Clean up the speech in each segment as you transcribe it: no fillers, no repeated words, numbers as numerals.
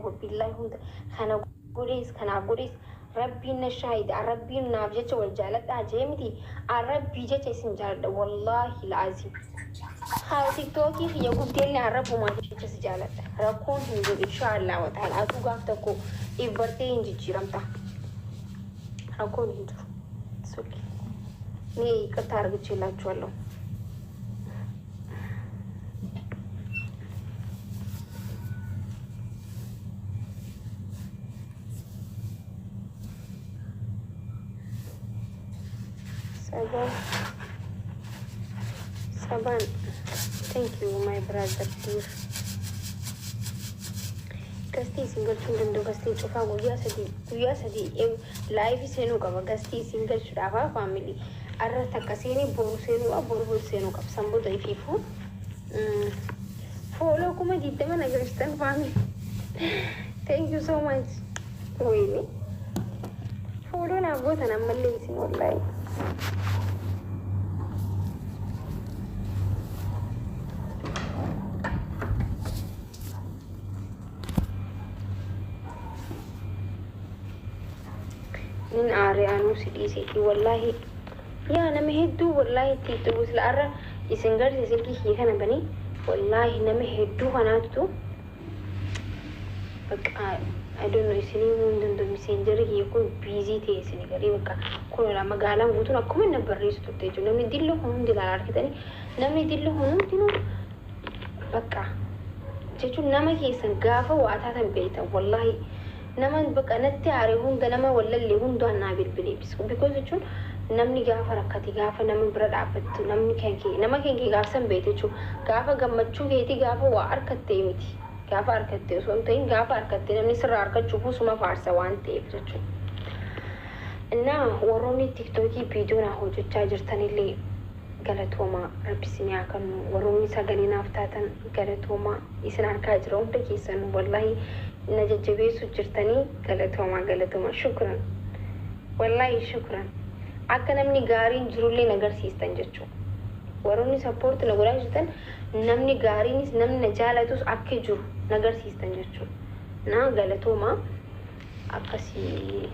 Wallaahi hunda kana godhees kanaaf godhees Rabbiin na shaahida. Rabbiin naaf jecha wal jaaladhaa jee miti. Rabbii jecha isin jaaladha, wallaahi la'aziim. Haa TikTokii kiyya gubdeellee arrabbumaa jecha si jaaladha. Rakkoon hin jiru, inshaallah wa ta'ala. Atuu gaaf tokko if bartee hin jijjiiramta. Rakkoon hin jiru. It's okay. እኔ ይቅርታ አድርግቼላችኋለሁ። Sagal saban, thank you, my brother dear. Guestii isin galchuu hin danda'u. Guestii cufaa guyyaa 3, guyyaa 3 live seenuu qaba guestii isin galchuudhaaf. Family, arra takka seenee boru seenuu qaba, boru boru seenuu qaba. Sanboota ifiifuu follow 20,000 na galchitan. Family, thank you so much. Wayne, follow naaf gootan ammallee isin, wallaahi. Nin aare anuu si dhiiseeti, wallaahi. Yaa nama hedduu, wallaahi, itti itti sila arra isin garsi silkii kiyya kana banii, wallaahi, nama hedduu kanaatu bakka, I don't know, isinii himuu hin danda'u. Messengerri kiyya kun busy ta'e isinii galee bakka kunoo magaalaan guutuun akkuma inni barreessu turte jechuudha. Namni dillo kun hundi ilaala argitanii, namni dillo kun hundinuu bakka jechuun nama keessan gaafa waa taatan beektan. Wallaahi, nama bakka natti aare hunda, nama wallallee hundaan naa bilbilee, because jechuun namni gaafa rakkate, gaafa nama bira dhaabbattu, namni kan kee, nama kan kee gaafa san beekte jechuun gaafa gammachuu keetii, gaafa waa harkattee miti, gaafa harkatte osoo hin ta'in, gaafa harkatte namni sirraa harkachuuf suma faarsa waan ta'eef jechuudha. እና warroonni TikTokii viidiyoo naa hojjechaa jirtanillee galatoomaa, rabbi isin haa kennu. Warroonni sagalee naaf taatan galatoomaa, isin harkaa jira hunda keessan. Wallaahi, na jajjabeessuu jirtanii, galatoomaa, galatoomaa, shukran, wallaahi shukran. Akka namni gaariin jirullee na agarsiistan jechuudha. Warroonni support na godhaa jirtan, namni gaariinis namni na jaalatus akka jiru na agarsiistan jechuudha. Na galatoomaa akkasii.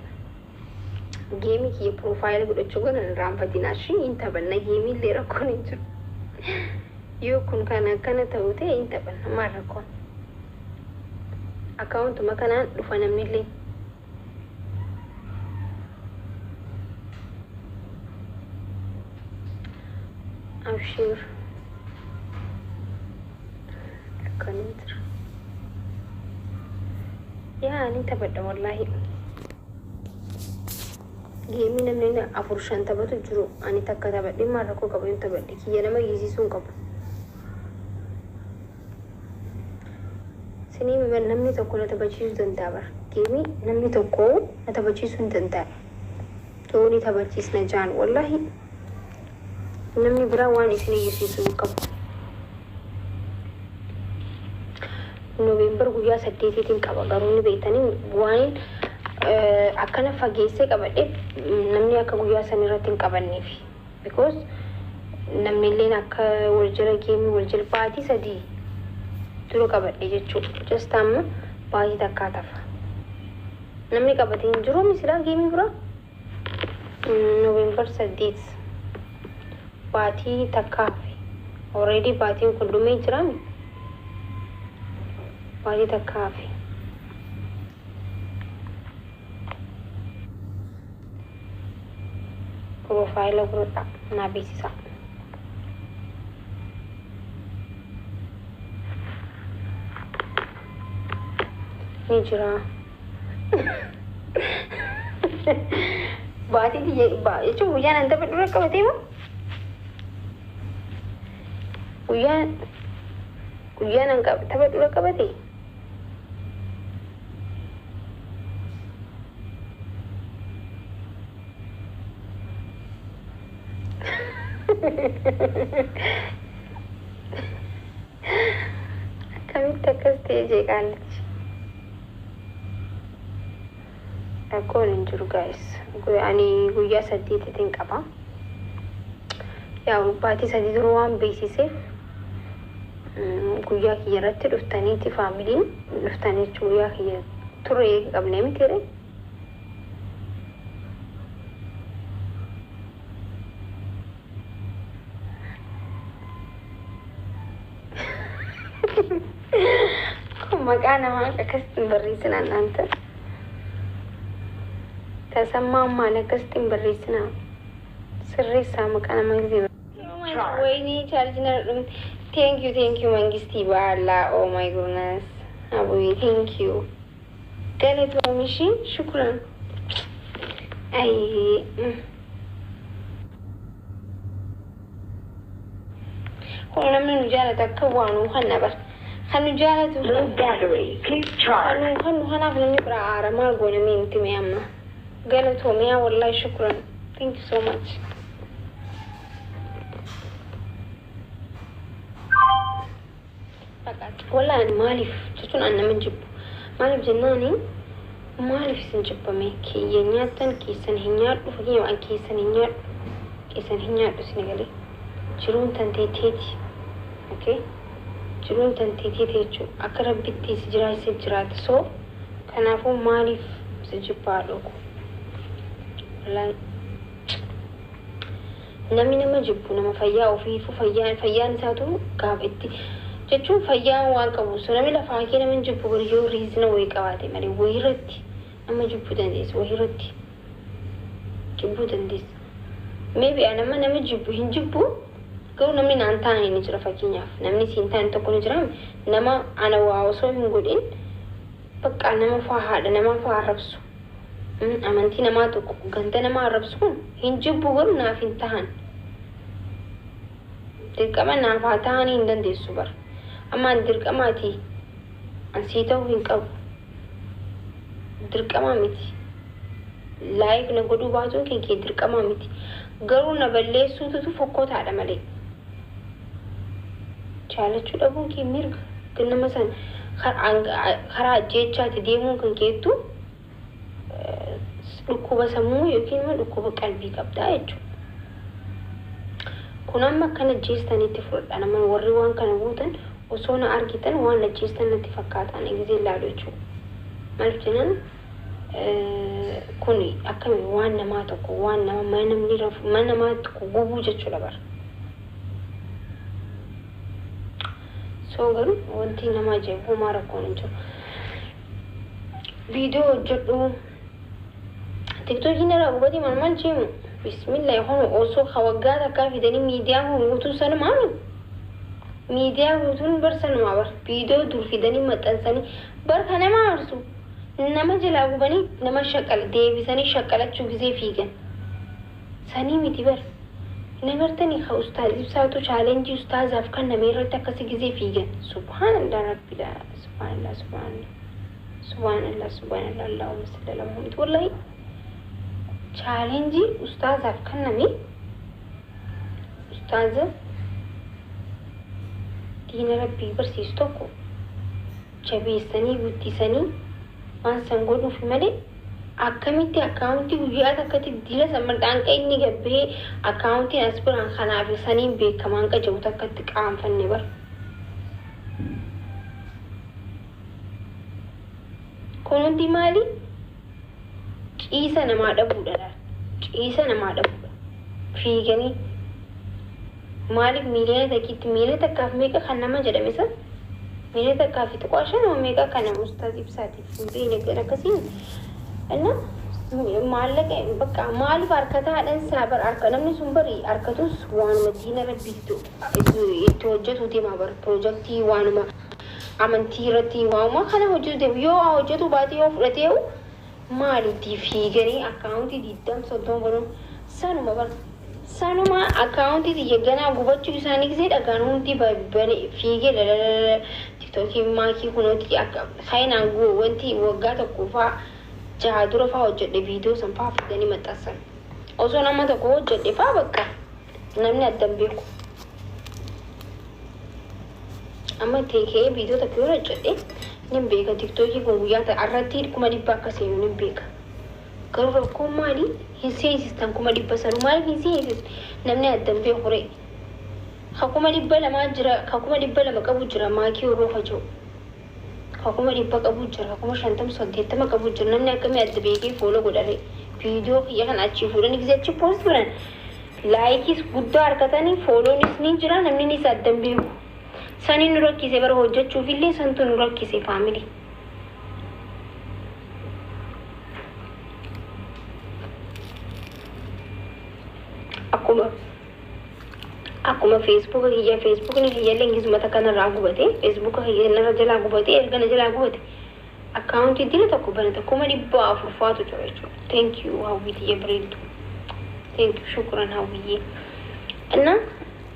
Gameii kiyya profile godhachuu gara hin irraanfatinaa. Shi hin taphanna gameii illee, rakkoon hin jiru. Yoo kun kan akkana ta'u ta'e, hin taphanna, maal rakkoon? Accountuma kanaan dhufa namni illee. Abshiir, rakkoon hin jiru. Yaa ni taphadha, wallaahi. Gameii namni afur shan taphatu jiru, ani takka taphadhe maal rakkoo qabu? Hin taphadhe, kiyya nama hiisisuu hin qabu. Sinii namni tokko na taphachiisuu danda'a bara. Gameii namni tokko na taphachiisuu hin danda'a. Yoo ni taphachiisna jaan, wallaahi, namni biraa waan isin iyyisiisuu hin qabu. November guyyaa 8tiin qaba, garuu ni beektanii waan akkana fageessee qabadheef namni akka guyyaa san irratti hin qabanneef, because namni illeen akka wal jala gameii wal jala baatii 3 dura qabadhe jechuudha. Just amma baatii takkaa tafa. Namni qabatee hin jiru misilaa gameii biraa. November 8 baatii takkaa hafe. Already baatiin kun dhumee jiraami. Baatii takkaa hafe. Profile godhadhaa naa beeksisaa. Ni jira. Baatii jechuun guyyaan an taphadhu irra qabatee moo? Guyyaan an taphadhu irra qabatee? Akkamitti akkas ta'e jee qaallichi. Rakkoon hin jiru, guys. Ani guyyaa 8tiin qaba. Yaa baatii 3 dura waan beeksiseef Guyyaa kiyya irratti dhuftaniiti, faamiliin dhuftanii jechuun guyyaa kiyya ture qabnee miti ree. Kun maqaa namaa akkasitti hin barreessinaa naanta. Tasammaa maali akkasitti hin barreessinaa. Sirreessaa maqaa namaa gisee. ወይኔ ቻርጅ na dhumte. Thank you, thank you, Mangistii Baallaa. Oh my goodness. Abuye, thank you. Galatoomi, shukran. Ay. Kun namni nu jaalatu akka waa nuu kanna bar. Kan nu jaalatu. Low battery. Please charge. Kan nu kanaaf namni biraa aara maal goona mee nuti mee amma. Galatoomi yaa wallahi, shukran. Thank you so much. Wallahi ani maaliif jechuun an nama jibbu. Maaliif jennaani, maaliif isin jibbame? Kiyya nyaattan, keessan hin nyaadhu. Fakkeenyaaf an keessan hin nyaadhu. Keessan hin nyaadhu isin galee. Jiruun tan teeteeti. Okay? Jiruun tan teeteeti jechuudha. Akka rabbitti si jiraachise jiraata. So kanaafuu maaliif si jibbaa dhooku? Wallahi namni nama jibbu nama fayyaa ofiifuu fayyaan isaatu gaafa itti jechuun fayyaa waan qabu. So namni lafaa kee nama hin jibbu garuu yoo reason wayii qabaate malee wayii irratti nama jibbuu dandeessa, wayii irratti jibbuu dandeessa. Maybe ani amma nama jibbu hin jibbu, garuu namni naan taane ni jira. Fakkeenyaaf namni siin taane tokko ni jira. Nama ana waa osoo hin godhin bakka nama faa haadha nama faa arrabsu, amantii namaa tokko, ganda namaa arrabsu kun hin jibbu, garuu naaf hin tahan. Dirqama naaf haa tahanii hin dandeessu bara. Amma ani dirqamaati an sii ta'uu hin qabu. Dirqama miti. Like na godhuu baatuun kan kee dirqama miti. Garuu na balleessuututu fokkotaadha malee. Jaalachuu dhabuun kee mirga. Nama san karaa ajjeechaatti deemuun kan keettu dhukkuba sammuu yookiin immoo dhukkuba qalbii qabdaa jechuudha. Kun amma akkana ajjeestanitti fudhadha. Nama warri waan kana guutan osoo na argitan waan ajjeestan natti fakkaatan gisee ilaalu jechuudha. Maaliif jennaan, kun akkami waan namaa tokko, waan nama mana namni rafu mana namaa tokko gubuu jechuudha bara. So garuu wanti nama ajaa'ibu homaa rakkoon hin jiru. Viidiyoo hojjedhu. Tiktookiin irraa gubatii maal maal jeemu. Bismillah, kun osoo waggaa takkaa fidanii miidiyaa kun guutuun sanumaami. Miidiyaa guutuun bar sanumaa bar. Viidiyoo dur fidanii maxxansanii bar kan nama aarsu. Nama jalaa gubanii nama shaqal deebisanii shaqalachuu gisee fiigan. Sanii miti bar. Nagartanii ka ustaaz ibsaatu challenge ustaazaaf kan nama irratti akkasi gisee fiigan. Subhaanallah, rabbila, subhaanallah, subhaanallah. Subhaanallah, subhaanallah, Allahumma salli ala Muhammad. Wallahi challenge ustaazaaf kenname, ustaaza diina rabbii barsiisu tokko jabeessanii guddisanii waan san godhuuf malee, akkamitti akkaawuntii guyyaa takkatti dila san hanqa inni gabbee akkaawuntiin as biraan kanaaf saniin beekamaa hanqa jiru takkatti qaanfanne bara. Kun hundi maali? Ciisa namaa dhabuudha laal. Ciisa namaa dhabuudha. Fiiganii maaliif miiliyoona takkitti, miiliyoona takkaaf meeqa kan nama jedhame san, miiliyoona 1.5 meeqa kan nama ustaaz ibsaatiif hin beekne kan akkasii inna maallaqa bakka maaliif harkataadhaan isaa bar harka namni sun bari harkatus waanuma diina rabbii itti hojjetu deema bar, piroojaktii waanuma amantii irratti waanuma kana hojjetu deema. Yoo hojjetu baatee yoo fudhatee maalitti fiiganii akkaawuntii 20, 30 godhuun sanuma bar. Sanuma akkaawuntii xiyya ganaa gubachuu isaanii gisee dhagaan hundi fiigee lalalala tiktookii maakii kunooti akka kaayinaan wanti waggaa tokko faa jaha dura faa hojjedhe viidiyoo san faa fidanii maxxansan. Osoo nama tokko hojjedhe faa bakka namni addan beeku. Amma teekee viidiyoo tokko yoo hojjedhe nin beeka, tiktookii kun guyyaa irratti 100,000 akka seenu nin beeka. Garuu rakkoon maali? Hin seensistan 100,000 sanuu maaliif hin seensisne? Namni addan beeku ree. Ka 200,000 jira, ka 200,000 qabu jira, maakii yeroo hojuu. Ka 100,000 qabu jira, ka 50,000 80 qabu jira. Namni akkamii adda beekee follow godhare? Viidiyoo kiyya kan achii fuudhanii gisee achi post godhan. Like-iis guddaa argatanii, follow-nis ni jira, namni ni isa adda hin beeku. Saniin nu rakkise bara, hojjechuufillee santu nu rakkise, family. Akkuma Facebooka kiyya, Facebookni kiyyallee gisuma takka narraa gubate, Facebooka kiyya narra jalaa gubate. Erga na jalaa gubate akkaawuntii dila tokko banate, 400,000 faatu jira jechuudha. Thank you, Hawwii tiyya bareeddu. Thank you, shukran Hawwiyyee. Inna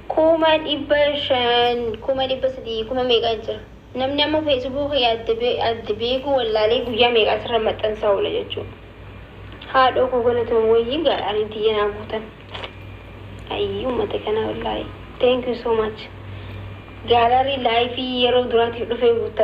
500,000, 300,000, kuma meeqaa jira. Namni amma Facebooka adda beekuu wallaalee guyyaa meeqaa asirra maxxansaa oola jechuudha. Haadhoo koo galatoon wayyii gaadhaan tiyya naa guutan. Ayyii, uummata kana wallaahi. Thank you so much. Gallery live yeroo duraatiif dhufee guuttame.